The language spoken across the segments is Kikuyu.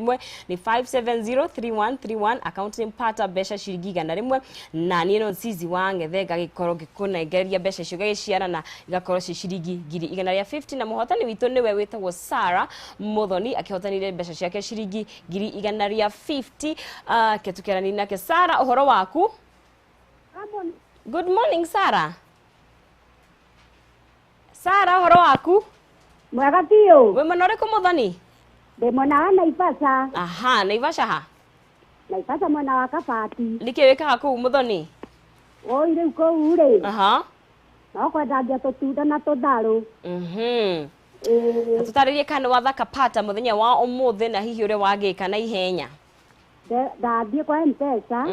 Ĩmwe nĩ 5703131, account name Pata, mbeca ciringi 100, na niĩ no Nzizi wa Ng'ethe ngagĩkorwo ngĩkũnengereria mbeca icio igagĩciara na igakorwo ci ciringi 150,000. Na mũhotani witũ nĩwe wĩtagwo Sarah Muthoni, akĩhotanire mbeca ciake ciringi 150,000. Ke tũkĩarani nake. Sarah, ũhoro waku? Good morning, Sarah. Sarah, ũhoro waku? Mwega biũ. Wĩ mwena ũrĩkũ, Muthoni? Ndĩ mwena wa Naivasha. Aha, Naivasha ha? Naivasha mwena wa Kabati. Nĩkĩ wĩkaga kũu, Muthoni? Oi, rĩu kũu rĩ, no kwendangia tũtunda na tũtharũ. Ĩĩ. Tũtarĩrie kana nĩ wathaka Pata mũthenya wa ũmũthĩ, na hihi ũrĩa wagĩka na ihenya. Ndathiĩ kwa M-Pesa,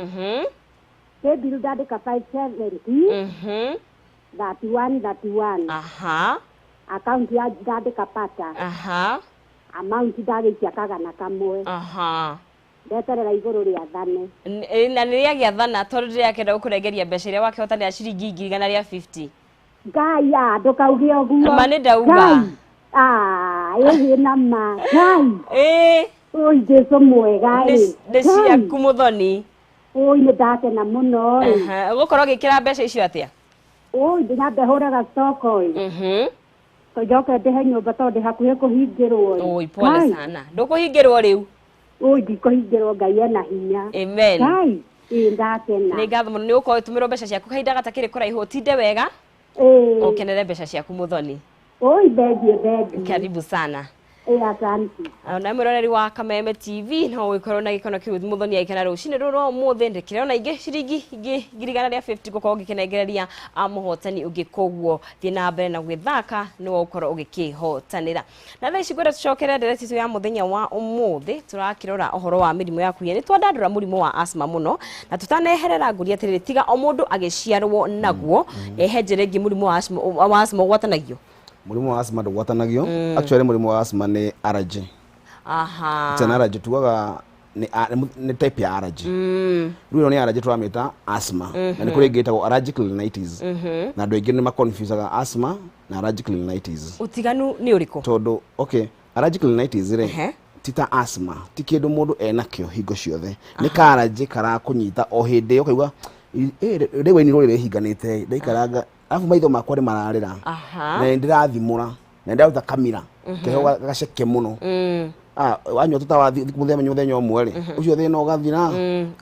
paybill ndandĩka 570 31 31. Account ya ndandĩka Pata. Amount ndagĩikia 100. Ndeterera igũrũ rĩathane. Na nĩ rĩagĩathana, tondũ ndĩrakenda gũkũrengeria mbeca iria wakĩhotanĩra ciringi 150,000. Ngai, a ndũkauge ũguo. Ma nĩ ndauga. Ngai. Ah, ĩhĩ na ma Ngai. Oi, Jesu mwega. Nĩ ĩ. nĩ ciaku, Muthoni. Oi, nĩ ndakena mũno ĩ. Aha, ũgũkorwo ũgĩkĩra mbeca icio atĩa? Oi, ndĩnyambe hũre gacoko ĩ. Njoke ndĩhe nyũmba tondũ ndĩ hakuhĩ kũhingĩrwo ĩ. Oi, pole Ngai. sana, ndũkũhingĩrwo rĩu. Oi, ndikũhingĩrwo, Ngai ena hinya. Amen. Ngai, ĩ, ndakena. Nĩ ngatho mũno, nĩ ũgũkorwo ũgĩtũmĩrwo mbeca ciaku kahinda gatakĩrĩ kũraihu. Ũtinde wega. Ũkenere mbeca ciaku, Muthoni. Oi, thengiũ, thengiũ. Karibu sana. Ĩ, asante. Na mwĩroreri wa Kameme TV, no ũgĩkorwo na gĩkeno kĩu Muthoni agĩkena rũcinĩ rũrũ rwa ũmũthĩ. Ndĩkĩrona ingĩ ciringi ingĩ 150 gũkorwo ngĩkĩnengereria mũhotani ũngĩ. Koguo thiĩ na mbere na gwĩthaka, nĩwe ũkorwo ũgĩkĩhotanĩra. Na thaa ici ngwenda tũcokere ndereti itũ ya mũthenya wa ũmũthĩ. Tũrakĩrora ũhoro wa mĩrimũ ya kũhihia. Nĩ twandandũra mũrimũ wa asthma mũno, na tũtaneherera ngũria atĩrĩrĩ, tiga o mũndũ agĩciarwo naguo, he njĩra ĩngĩ mũrimũ wa asthma ũgwatanagio? Mũrimũ wa asthma ndũgwatanagio. Actually, mũrimũ wa asthma nĩ allergy. It's an allergy, tugaga nĩ type ya allergy. Rĩu ĩno nĩ allergy tũramĩta asthma, na nĩ kũrĩ ĩngĩ ĩtagwo allergic rhinitis, na andũ aingĩ nĩ maconfusaga asthma na allergic rhinitis. Ũtiganu nĩ ũrĩkũ? Tondũ, okay, allergic rhinitis rĩ, ti ta asthma, ti kĩndũ mũndũ enakĩo hingo ciothe. Nĩ ka allergy karakũnyita o hĩndĩ ĩyo, ũkaigua, "Ĩ, rĩu ini rũrĩ rĩhinganĩte, ndaikaranga arabu maitho makwa nĩ mararĩra na nĩ ndĩrathimũra na nĩ ndĩraruta kamira keho gaceke mũno." Ah, wanyua tũtawa mũthenya ũmwe rĩ, ũcio thĩna ũgathira.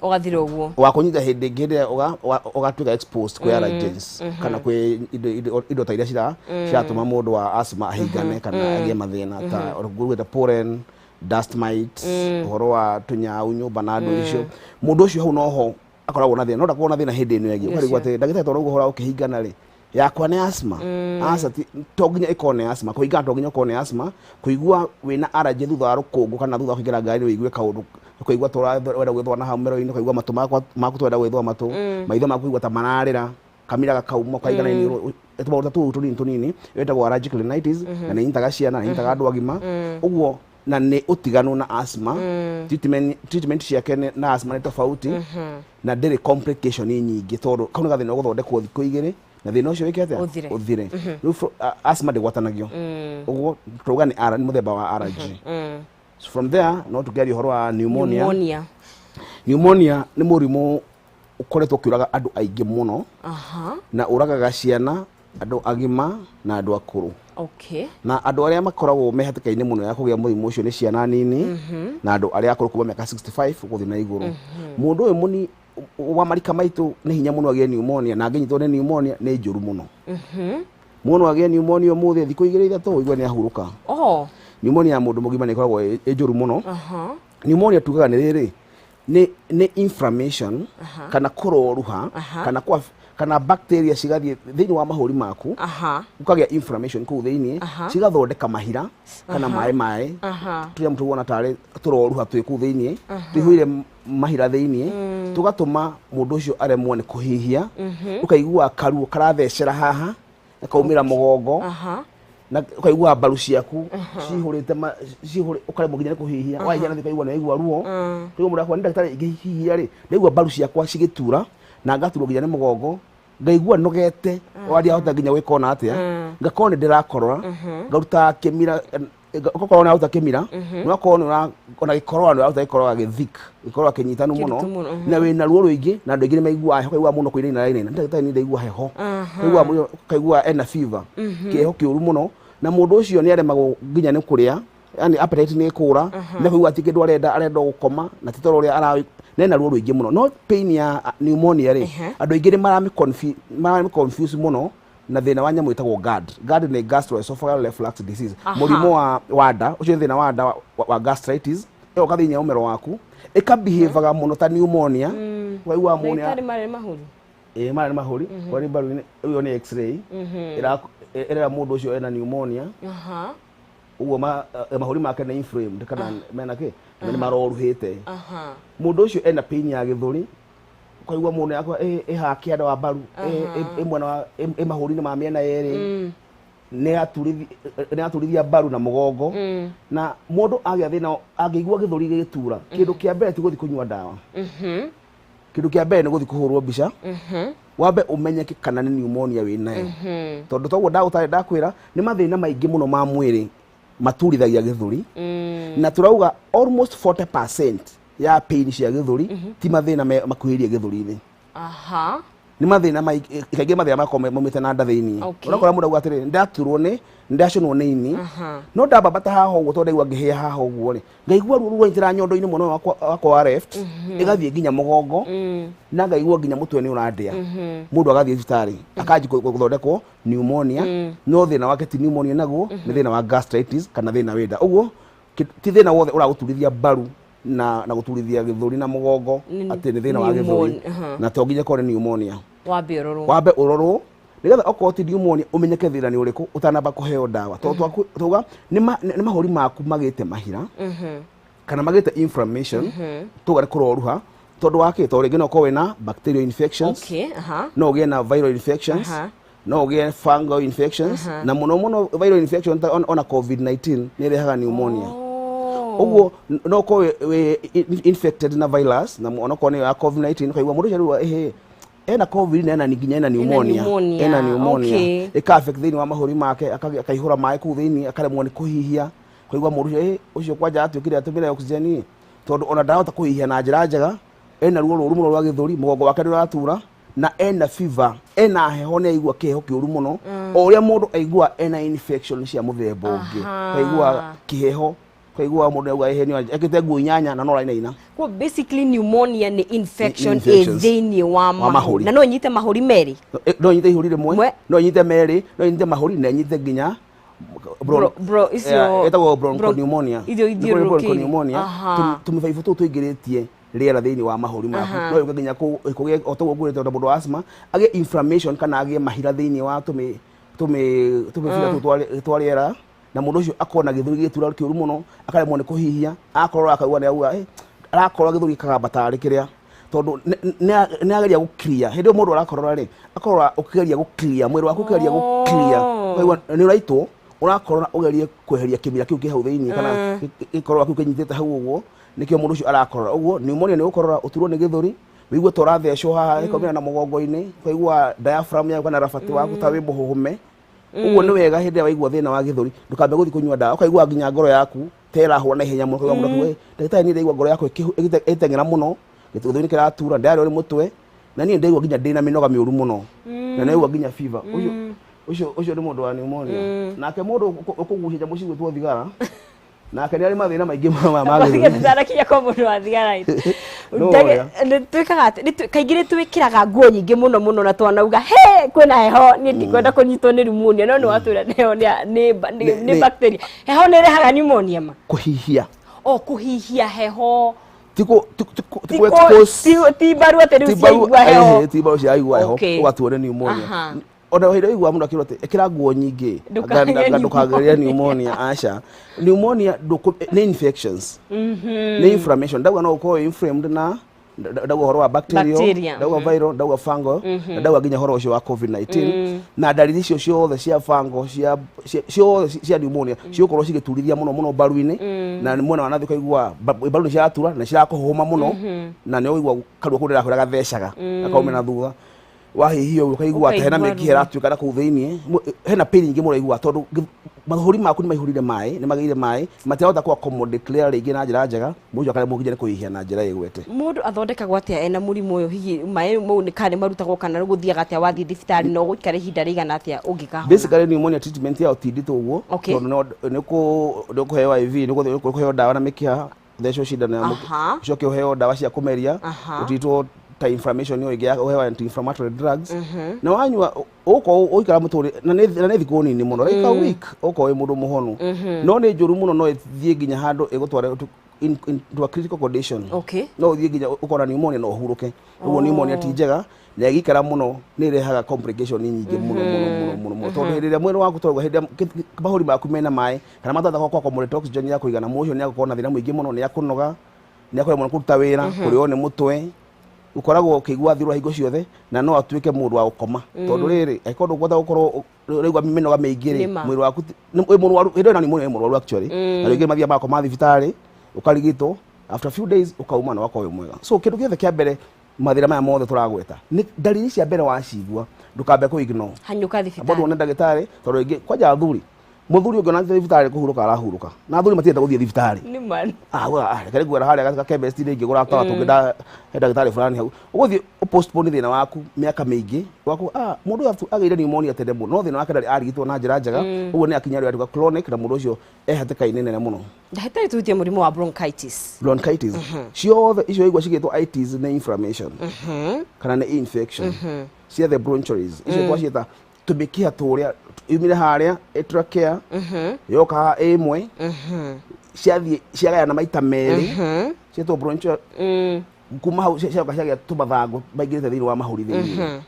Ũgathira ũguo. Wakũnyita hĩndĩ ĩngĩ, hĩndĩ ĩrĩa ũgatuĩka exposed kwĩ allergens kana kwĩ indo ta iria ciratũma mũndũ wa asthma ahingane kana agĩe mathĩna, ta ngugĩte pollen, dust mites, ũhoro wa tũnyau nyũmba na andũ icio. Mũndũ ũcio hau noho akoragwo na thĩna, no ndakoragwo na thĩna hĩndĩ ĩno ĩngĩ. Ũkarigwo atĩ, ndagĩtarĩ, tondũ ũguo ũhoro wa ũkĩhingana rĩ, yakwa nĩ asthma? Aca, to nginya ĩkorwo nĩ asthma. Kũhingana to nginya ũkorwo nĩ asthma. Kũigua wĩna allergy thutha wa rũkũngũ kana thutha wa kũingĩra ngari, ũigue kaũndũ, ũkaigua ta ũrenda gwĩthũa na hau mĩro-inĩ, ũkaigua matũ makwa maku ta ũrenda gwĩthũa matũ, maitho maku ũkaigua ta mararĩra, kamira gakauma, ũkaigana iniũrũ, tũmaũndũ ta tũu tũnini tũnini. Ĩyo ĩtagwo allergic rhinitis, na nĩ ĩnyitaga ciana, na nĩ ĩnyitaga andũ agima ũguo, na nĩ ũtiganu na asthma. Treatment ciake na asthma nĩ tofauti, na ndĩrĩ complication nyingĩ, tondũ kau nĩ gathĩna ũgũthondekwo thikũ 2 na thĩna ũcio wĩke atĩa? Ũthire. Ũthire. Rĩu asthma ndĩgwatanagio ũguo, tũrauga nĩ mũthemba wa allergy. So from there no tũkĩaria ũhoro wa pneumonia. Pneumonia. Pneumonia nĩ mũrimũ ũkoretwo ũkĩũraga andũ aingĩ mũno, na ũragaga ciana, andũ agima na andũ akũrũ. Na andũ arĩa makoragwo me hatĩka-inĩ mũno ya kũgĩa mũrimũ ũcio nĩ ciana nini na andũ arĩa akũrũ kuma mĩaka 65 gũthiĩ na igũrũ. Mũndũ ũyũ mũni wa marika maitũ nĩ hinya mũno agĩe pneumonia, na angĩnyitwo nĩ pneumonia nĩ njũru mũno. Mũndũ agĩe pneumonia ũmũthĩ, thikũ 2 3 ũigue nĩ ahurũka. Pneumonia ya mũndũ mũgima nĩ ĩkoragwo ĩ njũru mũno. Pneumonia tugaga nĩ rĩrĩ, nĩ inflammation kana kũroruha kana kwa kana bacteria cigathiĩ thĩinĩ wa mahũri maku, ũkagĩa inflammation kũu thĩinĩ, cigathondeka mahira kana maĩ tũrĩa tũwona tarĩ tũroruha twĩ kũu thĩinĩ, tũihũire mahira thĩinĩ, tũgatũma mũndũ ũcio aremwo nĩ kũhihia. Ũkaigua karuo karathecera haha, gakaumĩra mũgongo, na ũkaigua mbaru ciaku cihũrĩte ũkaremwo nginya nĩ kũhihia. Wahihia na thĩ, ũkaigua nĩ waigua ruo. Rĩu mũndũ akwa nĩ ndagĩtarĩ, ingĩhihia rĩ, ndaigua mbaru ciakwa cigĩtura na ngaturwo nginya nĩ mũgongo, ngaigua nogete, waria hota nginya gwĩka ona atĩa, ngakorwo nĩ ndĩrakorora, ngaruta kĩmira. Ũgakorwo nĩ ũraruta kĩmira, nĩ ũgakorwo nĩ ona gĩkorora nĩ ũraruta gĩkorora gĩ thick, gĩkorora kĩnyitanu mũno, na wĩna ruo rũingĩ, na andũ aingĩ nĩ maiguaga heho, kaigua mũno kũinaina inaina, ndagĩtarĩ nĩ ndaigua heho, kaigua mũno, kaigua ena fever, kĩheho kĩũru mũno, na mũndũ ũcio nĩ aremagwo nginya nĩ kũrĩa, yani appetite nĩ ĩkũra, nĩ kũigua ti kĩndũ arenda, arenda gũkoma, na ti toro ũrĩa ara nena ruo rũingĩ mũno. No pain ya pneumonia rĩ, andũ aingĩ nĩ marami confuse mũno na thĩna wa nyamũ ĩtagwo GERD. GERD nĩ gastroesophageal reflux disease, mũrimũ wa nda, ũcio nĩ thĩna wa nda wa gastritis, ĩgoka thĩinĩ wa mũmero waku, ĩkabehavaga mũno ta pneumonia. Waigua pneumonia. Ndagĩtarĩ, marĩ mahũri. Ĩĩ, marĩ mahũri, kwari mbaru-inĩ, ĩyo nĩ x-ray ĩrera mũndũ ũcio ena pneumonia. Ũguo mahũri make nĩ inflamed kana mena kĩ, nĩ maroruhĩte. Mũndũ ũcio ena pain ya gĩthũri, ukaigua mũndũ yakwa ĩ haha kĩanda wa mbaru, ĩ mwena wa ĩ mahũri-inĩ ma mĩena yerĩ, nĩ aturithia mbaru na mũgongo. Na mũndũ agĩa thĩna, angĩigua gĩthũri gĩgĩtura, kĩndũ kĩa mbere ti gũthiĩ kũnyua ndawa, kĩndũ kĩa mbere nĩ gũthiĩ kũhũrwo mbica, wambe ũmenyeke kana nĩ pneumonia wĩ nayo, tondũ toguo ndagũtarĩ ndakwĩra nĩ mathĩna maingĩ mũno ma mwĩrĩ maturithagia gĩthũri, na tũrauga almost 40% ya pain cia gĩthũri ti mathĩna makuhĩrĩirie gĩthũri-inĩ. Nĩ mathĩna maingĩ, kaingĩ mathĩna makoragwo maumĩte na nda thĩinĩ. Ũrakora mũndũ auga atĩrĩrĩ, ndaturwo nĩ ndacũnwo nĩ ini, no ndambambata haha ũguo, tondũ ndaigua ngĩhĩa haha ũguo rĩ, ngaigua ruo rwanyitĩra nyondo-inĩ mwena ũyũ wakwa wa left, ĩgathiĩ nginya mũgongo, na ngaigua nginya mũtwe nĩ ũrandĩa. Mũndũ agathiĩ thibitarĩ akanji gũthondekwo pneumonia, no thĩna wake ti pneumonia, naguo nĩ thĩna wa gastritis kana thĩna wĩ nda. Ũguo ti thĩna wothe ũragũturithia mbaru na gũturithia gĩthũri na mũgongo atĩ nĩ thĩna wa gĩthũri, na to nginya ĩkorwo nĩ pneumonia. Wambe ũrorwo. Wambe ũrorwo nĩgetha okorwo ti pneumonia ũmenyeke thĩna nĩ ũrĩkũ ũtanamba kũheo ndawa, tondũ twauga nĩ mahũri maku magĩte mahira kana magĩte inflammation, tuga nĩ kũroruha tondũ wa kĩ, tondũ rĩngĩ no ũkorwo wĩna bacterial infections, no ũgĩe na viral infections, no ũgĩe fungal infections, na mũno mũno viral infection ta ona COVID-19 nĩ ĩrehaga pneumonia. Ũguo no ũkorwo wĩ infected na virus, na onokorwo nĩ ya COVID-19, ũkaigua mũndũ ũcio rĩu ĩhĩ ena COVID na ena nginya ena pneumonia, ena pneumonia ĩka affect thĩinĩ wa mahũri make, akaihũra maĩ kũu thĩinĩ, akaremwo nĩ kũhihia, ũkaigua mũndũ ũcio ũcio kwanja atuĩkire atũmĩre oxygen, tondũ ona ndarahota kũhihia na njĩra njega, ena ruo rũru mũno rwa gĩthũri, mũgongo wake nĩ ũratura, na ena fever, ena heho, nĩ aigua kĩheho kĩũru mũno, o ũrĩa mũndũ aigua ena infection cia mũthemba ũngĩ, kaigua kĩheho, kaigua mũndũ auga ehe nĩ ekĩte nguo inyanya na no arainaina. Kwa basically pneumonia nĩ infection ĩ thĩinĩ wa mahũri, na no ĩnyite mahũri merĩ, no ĩnyite ihũri rĩmwe, no ĩnyite merĩ, no ĩnyite mahũri na ĩnyite nginya ĩtagwo bronchopneumonia. Bronchopneumonia tũmĩbaibũ tũu tũingĩrĩtie rĩera thĩinĩ wa mahũri maku, no yũke nginya kũgĩe o toguo ngwĩrĩte, mũndũ wa asthma agĩe inflammation kana agĩe mahira thĩinĩ wa tũmĩbira tũu twa rĩera, na mũndũ ũcio akona gĩthũri gĩtura kĩũru mũno, akaremwo nĩ kũhihia, akorora akaigua nĩ auga arakorora gĩthũri gĩkagamba tarĩ kĩrĩa, tondũ nĩ ageria gũclear. Hĩndĩ ĩyo mũndũ arakorora rĩ, akorora ũkĩgeria gũclear mwĩrĩ waku, ũkĩgeria gũclear, ũkaigua nĩ ũraitwo, ũrakorora ũgerie kweheria kĩmira kĩu kĩ hau thĩinĩ kana gĩkorora kĩu kĩnyitĩte hau ũguo, nĩkĩo mũndũ ũcio arakorora. Ũguo pneumonia nĩ gũkorora ũturwo nĩ gĩthũri, wĩigue ta ũrathecwo haha ĩkaumĩra na mũgongo-inĩ, ũkaigua diaphragm yaku kana rabati waku ta wĩ mũhũhũme. Ũguo nĩ wega hĩndĩ ĩrĩa waigua thĩna wa gĩthũri ndũkambe gũthiĩ kũnyua ndawa, ũkaigua nginya ngoro yaku ta ĩrahũra na ihenya mũno, ũkaigua mũndũ akiuga, ndagĩtarĩ niĩ ndaigua ngoro yakwa ĩgĩteng'era mũno, gĩthũri kĩratura, ndarĩo nĩ mũtwe, na niĩ ndaigua nginya ndĩna mĩnoga mĩũru mũno, na ndaigua nginya fever. Ũcio nĩ mũndũ wa pneumonia. Nake mũndũ ũkũgucia nyamũ cigwĩtwo thigara, nake nĩ arĩ mathĩna maingĩ ma gĩthũri. Ndarakinya kwa mũndũ wa thigara. Nĩ twĩkaga atĩ, kaingĩ nĩ twĩkĩraga nguo nyingĩ mũno mũno na twanauga he kwĩna heho, niĩ ndikwenda kũnyitwo nĩ pneumonia, no nĩ watwĩra heho nĩ bacteria. Heho nĩ ĩrehaga pneumonia ma? Kũhihia. O kũhihia heho. Ti ku expose. Ti mbaru atĩ rĩu ciaigua heho. Ti mbaru ciaigua heho, ũgatuo nĩ pneumonia. Ona hĩndĩ ĩyo ũiguaga mũndũ akĩrwo atĩ ĩkĩra nguo nyingĩ ndũkagĩre pneumonia. Aca, pneumonia nĩ infections, nĩ inflammation. Ndauga no ũkorwo inflamed na ndauga ũhoro wa bacterial, ndauga viral, ndauga fungal, na ndauga nginya ũhoro ũcio wa COVID-19, na ndariri icio ciothe cia fungal ciothe cia pneumonia cigũkorwo cigĩturithia mũno mũno mbaru-inĩ, na mwena wa nathĩ ũkaigua mbaru nĩ ciratura na cirakũhũma mũno, na nĩ ũigua karua kũu ndĩrakwĩra gathecaga gakaumĩra na thutha. Wahihia ũguo ũkaigua ta hena Ũkaigua mĩkiha ĩratuĩka na kũu thĩiniĩ. Hena pain nyingĩ mũno ũraigua tondũ mahũri maku nĩ maihũrire maĩ, nĩ magĩire maĩ, matirahota kũ accommodate rĩera rĩingĩ na njĩra njega, mũndũ ũcio akaremwo nginya nĩ kũhihia na njĩra ĩgwete. Mũndũ athondekagwo atĩa ena mũrimũ ũyũ? Hihi maĩ mau nĩ kana nĩ marutagwo kana gũthiaga atĩa wathiĩ thibitarĩ, na ũgũikara ihinda rĩigana atĩa ũngĩkahona? Basically pneumonia treatment yayo ti nditũ ũguo. Tondũ nĩ ũkũheo IV, nĩ ũkũheo ndawa na mĩkiha, thecwo cindano ya ũcoke ũheo ndawa cia kũmeria, ũtitwo ta inflammation ĩyo ĩngĩ ya ũheo anti-inflammatory drugs. Na wanyua ũgũkorwo ũikara mũtũrĩ na nĩ thikũ nini mũno, like a week ũgũkorwo wĩ mũndũ mũhonu. No nĩ njũru mũno, no ĩthiĩ nginya handũ ĩgũtware into a critical condition. No ũthiĩ nginya ũkorwo na pneumonia na ũhurũke. Ũguo pneumonia ti njega na ĩgĩikara mũno nĩ ĩrehaga complication nyingĩ mũno mũno mũno mũno mũno, tondũ hĩndĩ ĩrĩa mwĩrĩ waku tondũ hĩndĩ ĩrĩa mahũri maku mena maĩ kana matahota kwa accommodate oxygen ya kũigana, mũndũ ũcio nĩ agũkorwo na thĩna mũingĩ mũno, nĩ akũnoga, nĩ akũremwo nĩ kũruta wĩra, kũrĩo nĩ mũtwe, ũkoragwo ũkĩigua thirũ hingo ciothe, na no atuĩke mũndũ wa gũkoma, tondũ rĩrĩ angĩkorwo ndũkũhota gũkorwo ũraigua mĩnoga mĩingĩ rĩ, Nĩma. mwĩrĩ waku wĩ mũrwaru hĩndĩ ĩyo na pneumonia wĩ mũrwaru actually. Na rĩngĩ mathiaga magakoma thibitarĩ, ũkarigitwo, after few days ũkauma na ũgakorwo wĩ mwega. So kĩndũ gĩothe kĩa mbere, mathĩna maya mothe tũragweta, nĩ ndariri cia mbere wacigua, ndũkambe kũ ignore. Hanyũka amba thibitarĩ. Wone ndagĩtarĩ, tondũ rĩngĩ kwanja athuri, mũthuri ũngĩona thibitarĩ kũhurũka arahurũka, na athuri matienda gũthiĩ thibitarĩ. Nĩma. Ah, we, ah, reke nĩngwĩra harĩa ga chemist rĩngĩ gũra tawa tũngĩ nda he ndagĩtarĩ fulani hau. Ũgũthiĩ ũpostpone thĩna waku mĩaka mĩingĩ waku. Ah, mũndũ ũyũ agĩire pneumonia tene mũno, no thĩna wake ndarĩ arigitwo na njĩra njega. Ũguo nĩ akinya rĩrĩa atuĩka chronic na mũndũ ũcio e hatĩka-inĩ nene mũno. Ndagĩtarĩ, tuhutie mũrimũ wa bronchitis. Bronchitis ciothe icio igua cigĩtwo itis nĩ inflammation kana nĩ infection cia the bronchioles. Icio twaciĩta tũmĩkiha tũrĩa yumire harĩa ĩ trachea, yoka haha ĩmwe, ciathiĩ ciagayana maita merĩ, ciĩtwo bronchial. Kuma hau ciacoka ciagĩa tũmathangũ maingĩrĩte thĩinĩ wa mahũri thĩinĩ.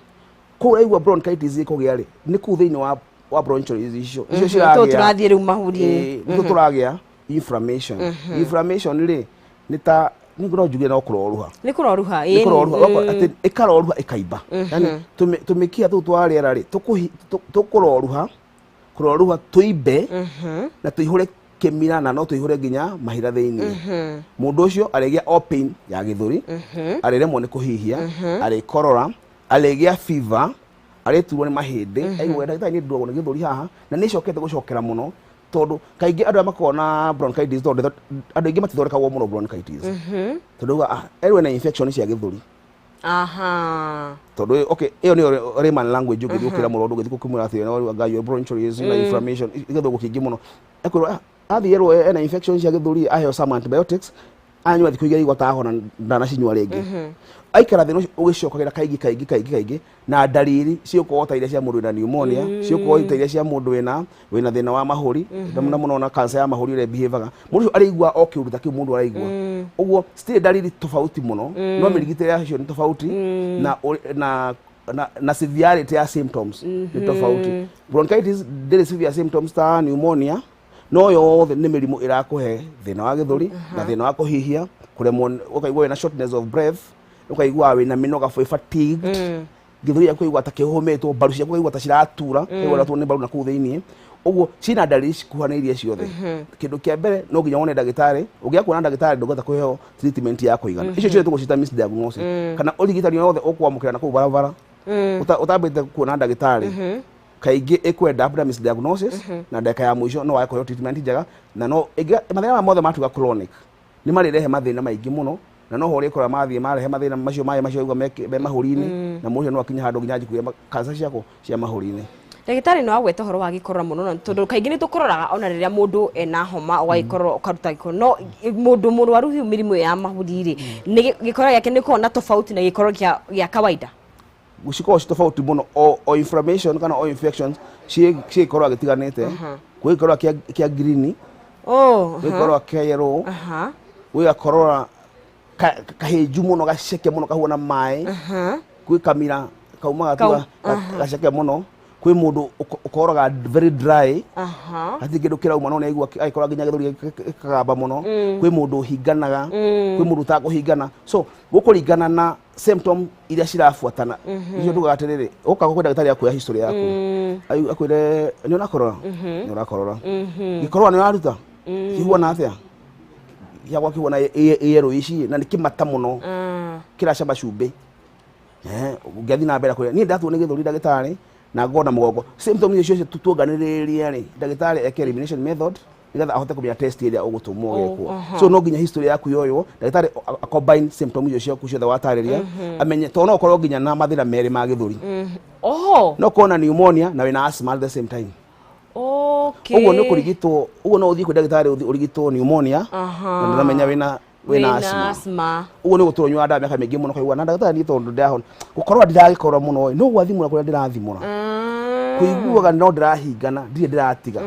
Kũu ũraigua bronchitis ĩkũgĩa rĩ, nĩ kũu thĩinĩ wa bronchioles icio Tũũ ciragĩa. Tũrathiĩ rĩu mahũri-inĩ. Ĩĩ, nĩtũ tũragĩa inflammation. Inflammation rĩ, nĩ ta nĩ no njuge no kũroruha. Nĩ kũroruha. Nĩ kũroruha. Atĩ ĩkaroruha ĩkaimba, yani tũmĩkiha tũu twa rĩera rĩ tũkũroruha kũroruha tũimbe na tũihũre kĩmira, na no tũihũre nginya mahira thĩinĩ. Mũndũ ũcio arĩgĩa o pain ya gĩthũri, arĩremwo nĩ kũhihia, arĩkorora, arĩgĩa fever, arĩturwo nĩ mahĩndĩ, aigua ndagĩtarĩ nĩ nduagwo nĩ gĩthũri haha na nĩ ĩcokete gũcokera mũno, tondũ kaingĩ andũ arĩa makoragwo na bronchitis, tondũ andũ aingĩ matithondekagwo mũno bronchitis, tondũ uga ah, erwo na infection cia gĩthũri. Tondũ okay, ĩyo nĩyo layman language. Ũngĩthiĩ ũkĩra mũrwaru, ũngĩthiĩ kũmwĩra atĩ no ngai bronchitis na inflammation gĩthũngũ kĩingĩ mũno, ekwĩrwo ah, athiĩ erwo ena infection cia gĩthũri, aheo some antibiotics, anyua thikũ 2 aigua tahona, ndanacinyua rĩngĩ. Aikara thĩna ũcio ũgĩcokagĩra kaingĩ kaingĩ kaingĩ kaingĩ, na ndariri cigũkorwo ta iria cia mũndũ wĩna pneumonia, cigũkorwo ta iria cia mũndũ wĩna thĩna wa mahũri, na mũno mũno na cancer ya mahũri ũrĩa behavior mũndũ ũcio araigua o kĩũndũ ta kĩu mũndũ araigua ũguo. Citirĩ ndariri tofauti mũno, no mĩrigitĩre yacio nĩ tofauti na severity ya symptoms nĩ tofauti. Bronchitis ndĩrĩ severe symptoms ta pneumonia, no yothe nĩ mĩrimũ ĩrakũhe thĩna wa gĩthũri na thĩna wa kũhihia, kũremwo, ũkaigua wĩna shortness of breath, ũkaigua wĩna mĩnoga, wĩ fatigued, gĩthũri gĩaku ũkaigua ta kĩhũmĩtwo, mbaru ciaku ũkaigua ta ciratura, ũkaigua ũratwo nĩ mbaru na kũu thĩinĩ ũguo. Ciina ndariri cikuhanĩirie ciothe. Kĩndũ kĩa mbere, no nginya wone ndagĩtarĩ. Ũngĩaga kuona ndagĩtarĩ, ndũngĩhota kũheo treatment ya kũigana. Icio ciothe tũgũciĩta misdiagnosis kana ũrigitani wothe ũkwamũkĩra na kũu barabara ũtambĩte kuona ndagĩtarĩ, kaingĩ ĩkwenda up na misdiagnosis, na ndagĩka ya mũico no wage kũheo treatment njega. Na no mathĩna maya mothe matuĩka chronic, nĩ marĩrehe mathĩna maingĩ mũno, na no ho ũrĩkora mathiĩ marehe mathĩna macio, maĩ macio igua me mahũri-inĩ, na mũndũ ũcio no akinye handũ nginya anjie kũgĩa cancer ciako cia mahũri-inĩ. Ndagĩtarĩ, nĩ wagweta ũhoro wa gĩkorora mũno, na tondũ kaingĩ nĩ tũkororaga ona rĩrĩa mũndũ ena homa, ũgagĩkorora ũkaruta gĩko, no mũndũ mũrwaru hiu mĩrimũ ĩyo ya mahũri rĩ, nĩ gĩkorora gĩake nĩ gĩkoragwo na tofauti na gĩkorora gĩa kawaida? Cikoragwo ci tofauti mũno. O inflammation kana o infections ciĩ gĩkorora gĩtiganĩte. Gwĩ gĩkorora kĩa green, gwĩ gĩkorora kĩa yellow, gwĩ gakorora kahĩnju mũno, gaceke mũno, kahuana maĩ, gwĩ kamira kaumaga tu gaceke mũno, kwĩ mũndũ ũkororaga very dry, hatirĩ kĩndũ kĩrauma, no nĩaigua agĩkora nginya gĩthũri gĩkagamba mũno, kwĩ mũndũ ũhinganaga, kwĩ mũndũ ũtakũhingana. So gũkũringana na symptom iria cirabuatana. Icio tugaga atĩrĩrĩ, ũka kwĩ ndagĩtarĩ akuoya history yaku, akwĩre nĩ ũrakorora, nĩ ũrakorora, gĩkorora nĩ ũraruta kĩhuana atĩa, gĩakwa kĩhuana yellow ici na nĩ kĩmata mũno, kĩracama cumbĩ. Ũngĩathiĩ na mbere kũrĩa niĩ ndatuo nĩ gĩthũri ndagĩtarĩ na ngona mũgongo symptoms icio ciothe tuonganĩrĩrie rĩ, ndagĩtarĩ eke elimination method nĩgetha ahote kũmenya test ĩrĩa ũgũtũmwo ũgekwo. So no nginya history yaku yoywo, ndagĩtarĩ a combine symptoms icio ciaku ciothe watarĩria, amenye tondũ no ũkorwo nginya na mathĩna merĩ ma gĩthũri. Oho. No ũkorwo na pneumonia na wĩna asthma at the same time. Ũguo nĩ kũrigitwo, ũguo no ũthiĩ kwĩ ndagĩtarĩ ũrigitwo pneumonia na ndũramenya wĩna asthma. Asthma. Ũguo nĩ gũtũrwo nyuaga ndawa mĩaka mĩingĩ mũno kaigua na ndagĩtarĩ niĩ tondũ ndĩrahona gũkorwo ndiragĩkorwo mũno ĩ, no gwathimũra kũrĩa ndĩrathimũra kũiguaga no ndĩrahingana ndirĩ ndĩratiga.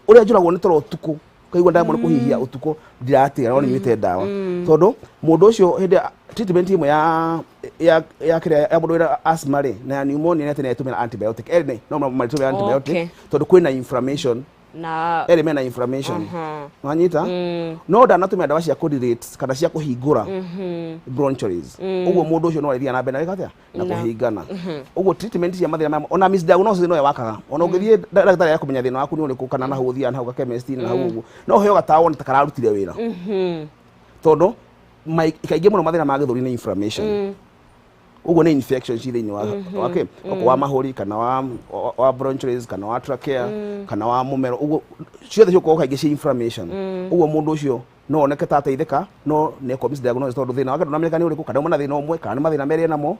Ũrĩa njũragwo nĩ toro ũtukũ kaigua ndamwe nĩ kũhihia ũtukũ ndiratiga no nyuĩte ndawa tondũ mũndũ ũcio hĩndĩ ya treatment ĩmwe ya kĩrĩa ya mũndũ wĩna asthma rĩ na ya pneumonia nĩ atĩ nĩ atũmĩra antibiotic erĩ no marĩtũmĩra antibiotic tondũ kwĩna inflammation na erĩ mena inflammation. Wanyita no ndanatũmĩra ndawa cia kũ kana cia kũhingũra bronchioles. Ũguo mũndũ ũcio no arĩthiaga na mbere na gwĩka atĩa na kũhingana. Ũguo treatment cia mathĩna maya ona misdiagnosis no wakaga ona ũngĩthiĩ ndagĩtarĩ ya kũmenya thĩna waku nĩ ũrĩkũ kana na hau ũthiaga na hau chemist na hau ũguo no ũheo gatawa wone ta kararutire wĩra tondũ kaingĩ mũno mathĩna ma gĩthũri nĩ inflammation. Ũguo nĩ infection ci thĩinĩ wa wake wa mahũri kana wa bronchioles kana wa trachea kana wa mũmero, ũguo ciothe ciũkorwo kaingĩ ci inflammation. Ũguo mũndũ ũcio no oneke ta ateithĩka no nĩ ekwo misdiagnosis tondũ thĩna wake ndũnamenyeka nĩ ũrĩkũ kana uma na thĩna ũmwe kana nĩ mathĩna merĩ enamo.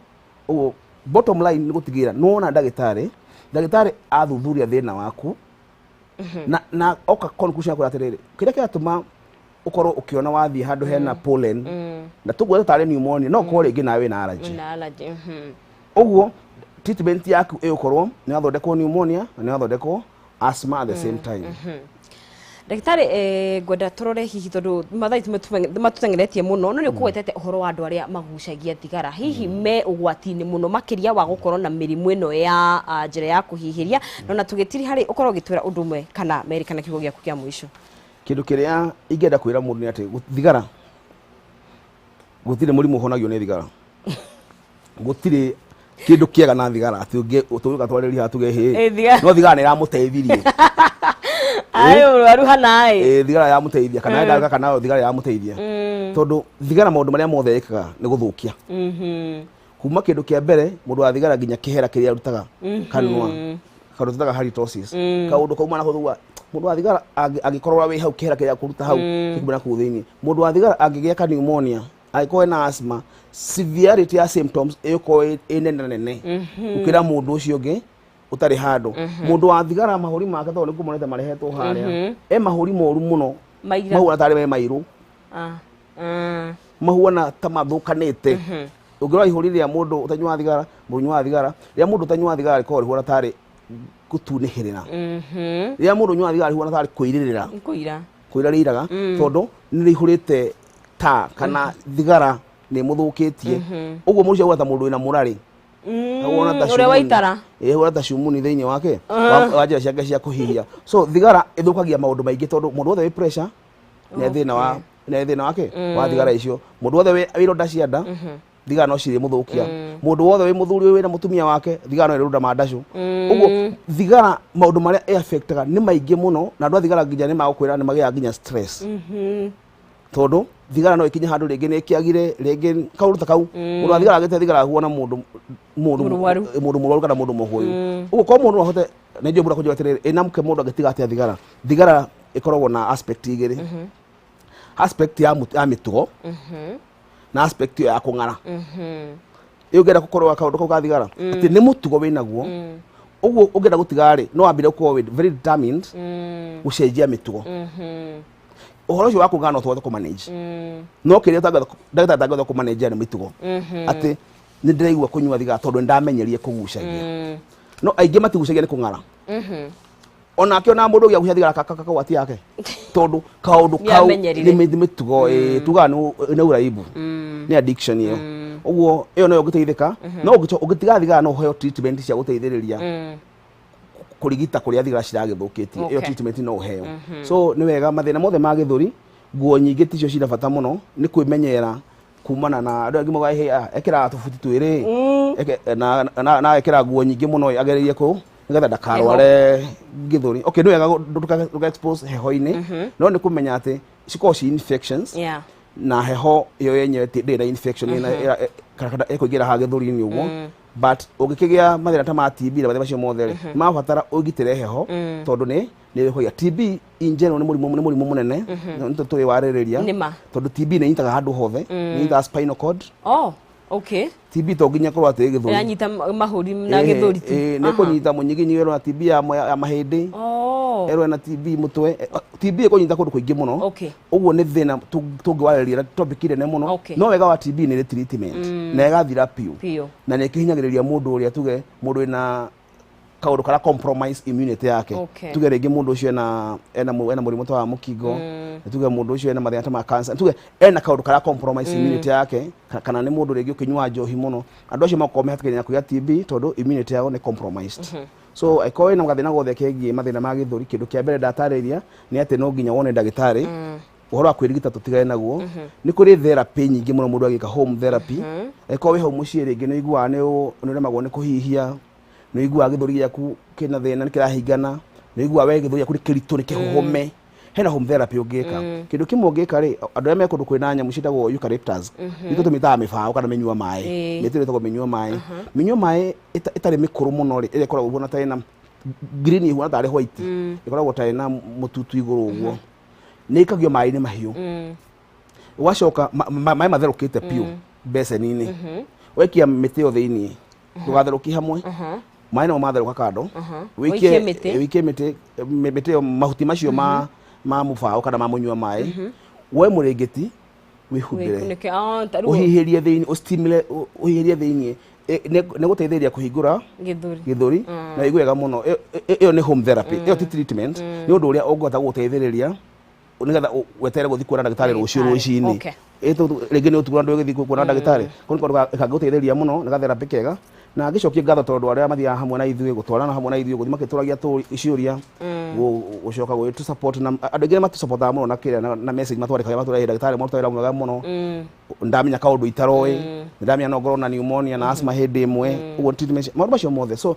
Ũguo bottom line nĩ gũtigĩrĩra nĩwona ndagĩtarĩ, ndagĩtarĩ athuthuria thĩna waku na oka conclusion yaku atĩrĩrĩ, kĩrĩa kĩratũma ũkorwo ũkĩona wathiĩ handũ hena pollen na tũguo tarĩ pneumonia no ũkorwo rĩngĩ nawe wĩna allergy. Na allergy. Ũguo treatment yaku ĩgũkorwo nĩ wathondekwo pneumonia na nĩ wathondekwo asthma at the same time. Ndagĩtarĩ, ngwenda tũrore hihi tondũ mathaa matũteng'eretie mũno no nĩ ũkũgwetete ũhoro wa andũ arĩa magucagia thigara hihi me ũgwati-inĩ mũno makĩria wa gũkorwo na mĩrimũ ĩno ya njĩra ya kũhihĩria no na tũgĩtiri harĩ ũkorwo ũgĩtwĩra ũndũ ũmwe kana merĩ kana kiugo gĩaku kĩa mũico. Kĩndũ kĩrĩa ingĩenda kwĩra mũndũ nĩ atĩ thigara gũtirĩ mũrimũ ũhonagio nĩ thigara. Gũtirĩ kĩndũ kĩega na thigara atĩ tũgĩũka twarĩria haha tuge hĩ no thigara nĩ ĩramũteithirie. Ayo mũrwaru hana ĩ. Thigara yamũteithia kana ndaga kana thigara yamũteithia tondũ thigara maũndũ marĩa mothe ĩkaga nĩ gũthũkia. Kuma kĩndũ kĩa mbere mũndũ wa thigara nginya kĩhera kĩrĩa arutaga kanua kaũndũ tũtaga halitosis kaũndũ kauma na gũthua mũndũ wa thigara angĩkorwo wĩ hau kĩhera kĩrĩa kũruta hau gĩkumana na kũu thĩinĩ. Mũndũ wa thigara angĩgĩa ka pneumonia angĩkorwo ena asthma severity ya symptoms ĩgũkorwo ĩ nene nene gũkĩra mũndũ ũcio ũngĩ ũtarĩ handũ. Mũndũ wa thigara mahũri make tondũ nĩngũmonete marehetwo harĩa e mahũri moru mũno mahuana tarĩ me mairũ mahuana ta mathũkanĩte. Ũngĩrora ihũri rĩa mũndũ ũtanyuaga thigara mũndũ ũnyuaga thigara rĩa mũndũ ũtanyuaga thigara rĩkoragwo rĩhuana tarĩ gũtunĩhĩrĩra rĩa mũndũ ũnyuaga thigara rĩhuana tarĩ kũirĩrĩra kũira rĩiraga tondũ nĩ rĩihũrĩte ta kana thigara nĩ mũthũkĩtie. Ũguo mũndũ ũcio ahuana ta mũndũ wĩna mũrarĩ ũrĩa waitara huana ta cumuni thĩinĩ wake wa njĩra ciake cia kũhihia. So thigara ĩthũkagia maũndũ maingĩ tondũ mũndũ wothe wĩ pressure nĩ thĩna wa nĩ thĩna wake wa thigara icio. Mũndũ wothe wĩ ironda cia nda thigara no cirĩmũthũkia. Mũndũ wothe wĩ mũthuri wĩna mũtumia wake thigara no ĩrũnda mandacũ. Ũguo thigara maũndũ marĩa ĩ affectaga nĩ maingĩ mũno na andũ a thigara nginya nĩ magũkwĩra nĩ magĩaga nginya stress tondũ thigara no ĩkinye handũ rĩngĩ nĩ ĩkĩagire rĩngĩ kaũndũ ta kau. Mũndũ wa thigara agĩte thigara ahuana mũndũ mũndũ mũrwaru kana mũndũ mũhũyũ. Ũguo korwo mũndũ no ahote na njũĩ mũndũ akũnjĩra atĩrĩrĩ ĩ na mũke mũndũ angĩtiga atĩa thigara. Thigara ĩkoragwo na aspect igĩrĩ, aspect ya mĩtugo na aspect ĩyo ya kũng'ara. Ĩ ũngĩenda gũkorwo kaũndũ kau ka thigara atĩ nĩ mũtugo wĩnaguo ũguo ũngĩenda gũtiga rĩ no wambire gũkorwo wĩ very determined gũcenjia mĩtugo. Ũhoro ũcio wa kũng'ara no tũhote kũ-manage no kĩrĩa ndagĩtarĩ atangĩhota kũ-manage nĩ mĩtugo atĩ nĩ ndĩraigua kũnyua thigara tondũ nĩ ndamenyerie kũgucagia no aingĩ matigucagia nĩ kũng'ara. Onake ona mũndũ ũngĩ agucia thigara kakagwati yake tondũ kaũndũ kau nĩ mĩtugo tugaga nĩ ũraibu nĩ addiction ĩyo. Ũguo ĩyo noyo ũngĩteithĩka no ũngĩtiga thigara no ũheo treatment cia gũteithĩrĩria kũrigita kũrĩa thigara ciragĩthũkĩtie ĩyo treatment no ũheo. So nĩ wega mathĩna mothe ma gĩthũri nguo nyingĩ ticio cina bata mũno nĩ kwĩmenyerera kumana na andũ angĩ moigaga ekĩraga tũbuti twĩrĩ na ekĩraga nguo nyingĩ mũno agereire kũ nĩgetha ndakarware gĩthũri. Okay, nĩ wega ndũka expose heho-inĩ no nĩ kũmenya atĩ cikoragwo ci infections na heho ĩyo yenyewe ndĩrĩ na infection Kana ĩkũingĩra haha gĩthũri-inĩ ũguo. But ũngĩkĩgĩa mathĩna ta ma TB na mathĩna macio mothe rĩ, mabatara ũgitĩre heho tondũ nĩ kũgĩa TB in general nĩ mũrimũ mũnene nĩ tũrĩ warĩrĩria tondũ TB nĩ ĩnyitaga handũ hothe, nĩ ĩnyitaga spinal cord. Oh, okay. TB to nginya korwo atĩ gĩthũri ĩranyita mahũri na gĩthũri tu. Nĩ kũnyita mũnyiginyi ĩrwo na TB ya mahĩndĩ. Oh. Ĩrwo na TB mũtwe. TB ĩkũnyita kũndũ kũingĩ mũno. Okay. Ũguo nĩ thĩna tũngĩwarĩrĩria topic nene mũno. Okay. No wega wa TB nĩ treatment na ĩgathira Biũ. Na nĩ ĩkĩhinyagĩrĩria mũndũ ũrĩa tuge mũndũ wĩna kaũndũ karĩa compromise immunity yake. Okay. Tuge rĩngĩ mũndũ ũcio ena mũrimũ ta wa mũkingo, tuge mũndũ ũcio ena mathĩna ta ma cancer, tuge ena kaũndũ karĩa compromise immunity yake, kana nĩ mũndũ rĩngĩ ũkĩnyua njohi mũno, andũ acio makorwo mehatĩkaine na kũgĩa TB tondũ immunity yao nĩ compromised. So angĩkorwo wĩna gathĩna gothe kegiĩ mathĩna ma gĩthũri, kĩndũ kĩa mbere ndatarĩria nĩ atĩ no nginya wone ndagĩtarĩ. Ũhoro wa kwĩrigita tũtigane naguo. Nĩ kũrĩ therapy nyingĩ mũno mũndũ agĩka home therapy. Angĩkorwo wĩ hau mũciĩ rĩngĩ nĩ ũiguaga nĩ ũremagwo nĩ kũhihia, nĩ ũiguaga gĩthũri gĩaku kĩna thĩna, nĩ kĩrahingana, nĩ ũiguaga we gĩthũri gĩaku nĩ kĩritũ, nĩ kĩhohome, hena home therapy ũngĩka. Kĩndũ kĩmwe ũngĩka rĩ, andũ arĩa me kũndũ kwĩna nyamũ ciĩtagwo eucalyptus, nĩtũ tũmĩtaga mĩbaũ kana mĩnyua maĩ. Mĩtĩ ĩyo ĩtagwo mĩnyua maĩ. Mĩnyua maĩ ĩtarĩ mĩkũrũ mũno rĩ, ĩrĩa ĩkoragwo ũguo ta ĩna green ĩhuana tarĩ white, ĩkoragwo ta ĩna mũtutu igũrũ ũguo, nĩ ĩikagio maĩ-inĩ mahiũ. Ũgacoka maĩ matherũkĩte biũ mbeceni-inĩ, waikia mĩtĩ ĩyo thĩiniĩ, ndũgatherũkie hamwe, maĩ namo matherũka kando, Ũikie mĩtĩ. Ũikie mĩtĩ mĩtĩ ĩyo, mahuti macio ma mũbaũ kana ma mũnyua maĩ, woe mũrĩngĩti wĩhumbĩre, Wĩkunĩke. Ah, ta rĩu ũhihĩrie thĩiniĩ, ũstimule, ũhihĩrie thĩiniĩ. Nĩ gũteithĩrĩria kũhingũra gĩthũri. Gĩthũri na ũigue wega mũno. Ĩyo nĩ home therapy, ĩyo ti treatment, nĩ ũndũ ũrĩa ũngĩhota gũgũteithĩrĩria nĩgetha weterere gũthiĩ kuona ndagĩtarĩ rũciũ Ndagĩtarĩ, rũcinĩ. Rĩngĩ nĩ ũtukũ na ndũgĩthiĩ kuona ndagĩtarĩ. Kau nĩ kaũndũ kangĩgũteithĩrĩria mũno, nĩ gatherapy kega. Na ngĩcokie ngatho tondũ arĩa mathiaga hamwe na ithuĩ gũtwarana hamwe na ithuĩ gũthiĩ makĩtũragia ciũria, gũcoka gwĩtũ support, na andũ aingĩ nĩ matũsupportaga mũno na kĩrĩa na message matwandĩkaga matũrehe ndagĩtarĩ maruta wĩra mwega mũno, ndamenya kaũndũ itaroĩ, ndamenya no ngorwo na pneumonia na asthma hĩndĩ ĩmwe ũguo treatment maũndũ macio mothe. So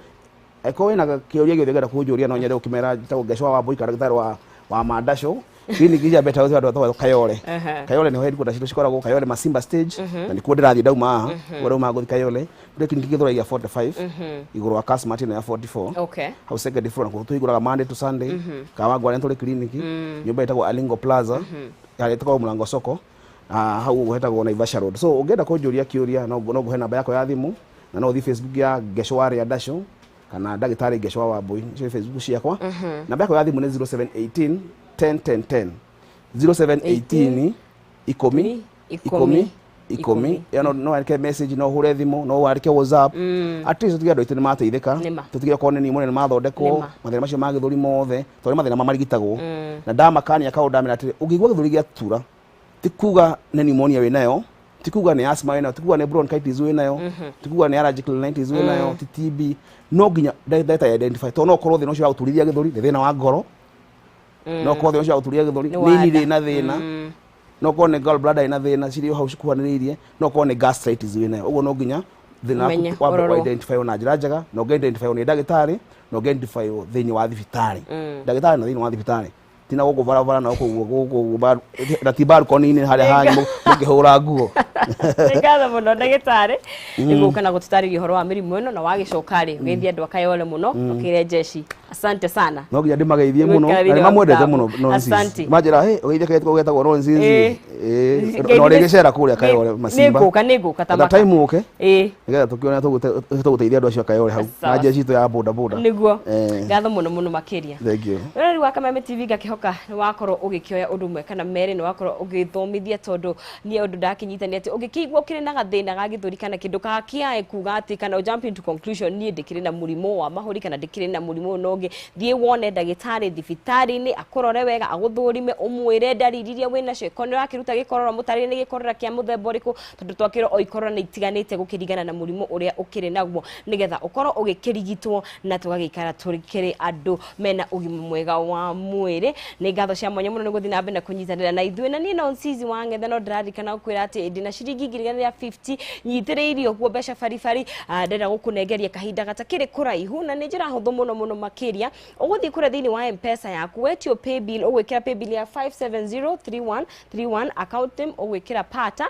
angĩkorwo wĩna kĩũria gĩothe ũngĩenda kũnjũria, no nyende gũkĩmera njĩtagwo Ngecwa wa Mbui kana ndagĩtarĩ wa Mandasho. Clinic cia Better Health andũ etagwo Kayole. Kayole nĩho headquarters citũ cikoragwo Kayole Masimba stage, na nĩkuo ndĩrathiĩ ndauma haha. Kuo ndauma ngũthiĩ Kayole kũrĩ clinic Gĩthũrai ya 45 igũrũ wa Kasmart ĩno ya 44, hau second floor, na kũu tũhingũraga Monday to Sunday. Kawangware nĩ tũrĩ clinic nyũmba ĩtagwo Alingo Plaza, harĩa ĩtagwo Mũrango Soko. Ah, hau ũguo hetagwo Naivasha Road. So ũngĩenda kũnjũria kĩũria, no ngũhe namba yakwa ya thimũ, na no ũthiĩ Facebook ya Ngecwa wa Rĩandacũ kana ndagĩtarĩ Ngecwa wa Mbui, icio nĩ Facebook ciakwa. Namba yakwa ya thimũ nĩ 0718 10 10 10, 0718 10 10 10. Ĩyo no wandĩke message, no ũhũre thimũ, no wandĩke WhatsApp. At least tũtige andũ aitũ nĩ mateithĩka. Nĩma. Tũtige okorwo nĩ pneumonia nĩ mathondekwo, Nĩma. mathĩna macio ma gĩthũri mothe, tondũ nĩ mathĩna marigitagwo. Na ndamakania kaũndũ ndamera atĩrĩ, ũngĩigua gĩthũri gĩatura, ti kuga nĩ pneumonia wĩnayo, ti kuga nĩ asthma wĩnayo, ti kuga nĩ bronchitis wĩnayo, ti kuga nĩ allergic rhinitis wĩnayo, ti TB. No nginya ndagĩtarĩ identify, tondũ no ũkorwo thĩna ũcio wa gũturithia gĩthũri nĩ thĩna wa ngoro, no ũkorwo thĩna ũcio wa gũturithia gĩthũri Nĩ nĩ ini wa nda. rĩna thĩna, no ũkorwo nĩ gallbladder ĩna thĩna, cirĩ o hau cikuhanĩrĩirie, no ũkorwo nĩ gastritis wĩnayo. Ũguo no nginya thĩna Ũmenye, waku wambe ũrorwo. identify na njĩra njega, na ũngĩ identify nĩ ndagĩtarĩ, na ũngĩ identify thĩinĩ wa thibitarĩ, ndagĩtarĩ na thĩinĩ wa thibitarĩ, tina gũkũ barabara na gũkũ gũkũ na ti balcony-inĩ harĩa hanyu mũngĩhũra nguo. Nĩ ngatho mũno ndagĩtarĩ nĩ gũka na gũtũtarĩria ũhoro wa mĩrimũ ĩno, na wagĩcoka rĩ ũgeithia andũ a Kayole mũno, ũkĩre jeshi asante sana. No nginya ndĩmageithie mũno Gũikara na thĩinĩ nĩ wa mamwendete mĩtambo. mũno nonsense. Asante. Manjĩra, "Hey, ũgeithie kairĩtu getagwo nonsense." Ngeithie- No rĩgĩcera kũrĩa Kayole Masimba. Nĩngũka ta At maka. time ũke nĩgetha tũkĩone tũgũteithia andũ acio a Kayole hau Sawa. na jeshi itũ ya boda boda. Nĩguo, ngatho mũno mũno makĩria. Thank you. Rĩrĩ wa Kameme TV, ngakĩhoka nĩ wakorwo ũgĩkĩoya ũndũ ũmwe kana merĩ, nĩ wakorwo ũgĩthomithia, tondũ niĩ ũndũ ndakinyita nĩ atĩ ũngĩkĩigua ũkĩrĩ na gathĩna ga gĩthũri kana kĩndũ gakĩae kuga atĩ kana jump into conclusion niĩ ndĩkĩrĩ na mũrimũ wa mahũri kana ndĩkĩrĩ na mũrimũ ũyũ na ũngĩ, thiĩ wone ndagĩtarĩ thibitarĩ-inĩ akũrore wega, agũthũrime, ũmwĩre ndariri iria wĩnacio. Ĩkorwo nĩ ũrakĩruta gĩkorora, mũtarĩrie nĩ gĩkorora kĩa mũthemba ũrĩkũ, tondũ twakĩrwo o ikorora nĩ itiganĩte gũkĩringana na mũrimũ ũrĩa ũkĩrĩ naguo, nĩgetha ũkorwo ũgĩkĩrigitwo na tũgagĩikara tũkĩrĩ andũ mena ũgima mwega wa mwĩrĩ. Nĩ ngatho cia mwanya mũno nĩ gũthiĩ na mbere na kũnyitanĩra na ithuĩ, na niĩ no Nsizi wa Ng'ethe no ndĩraririkana gũkwĩra atĩ ndĩna ciringi 150,000 nyitĩrĩirie ũguo mbeca baribari. Ndĩrenda gũkũnengeria kahinda gatakĩrĩ kũraihu, na nĩ njĩra hũthũ mũno mũno makĩria. makĩria. Ũgũthiĩ kũrĩa thĩinĩ wa M-Pesa yaku, wetio paybill, ũgwĩkĩra paybill ya 5703131, account name ũgwĩkĩra pata,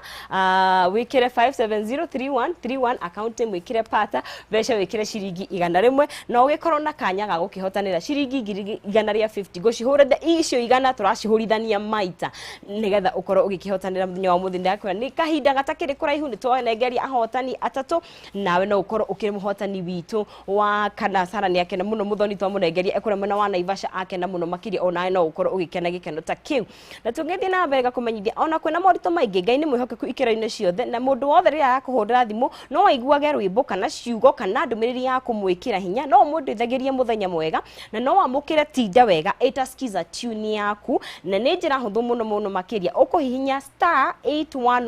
wĩkĩre 5703131, account name wĩkĩre pata, mbeca wĩkĩre ciringi 100, na ũgĩkorwo na kanya ga gũkĩhotanĩra ciringi 150. Ngũcihũra icio 100 tũracihũrithania maita nĩgetha ũkorwo ũgĩkĩhotanĩra mũthenya wa mũthĩ. Ndakwĩra nĩ kahinda gatakĩrĩ kũraihu nĩ twanengeria ahotani atatũ, nawe no ũkorwo ũkĩrĩ mũhotani witũ wa kana. Sara nĩ akena mũno, mũthoni twamũnengeria ekũrĩa mwena wa Naivasha akena mũno makĩria, onawe no ũkorwo ũgĩkena gĩkeno ta kĩu. Na tũngĩthiĩ na mbere gakũmenyithia ona kwĩna moritũ maingĩ, Ngai nĩ mwĩhokeku ikĩro-inĩ ciothe, na mũndũ wothe rĩrĩa arakũhũrĩra thimũ no aiguage rwĩmbo kana ciugo kana ndũmĩrĩri ya kũmwĩkĩra hinya, no ũmũndĩthagĩrie mũthenya mwega na no wamũkĩre tinda wega ĩtasikiza tune yaku, na nĩ njĩra hũthũ mũno mũno makĩria. Ũkũhihinya star 81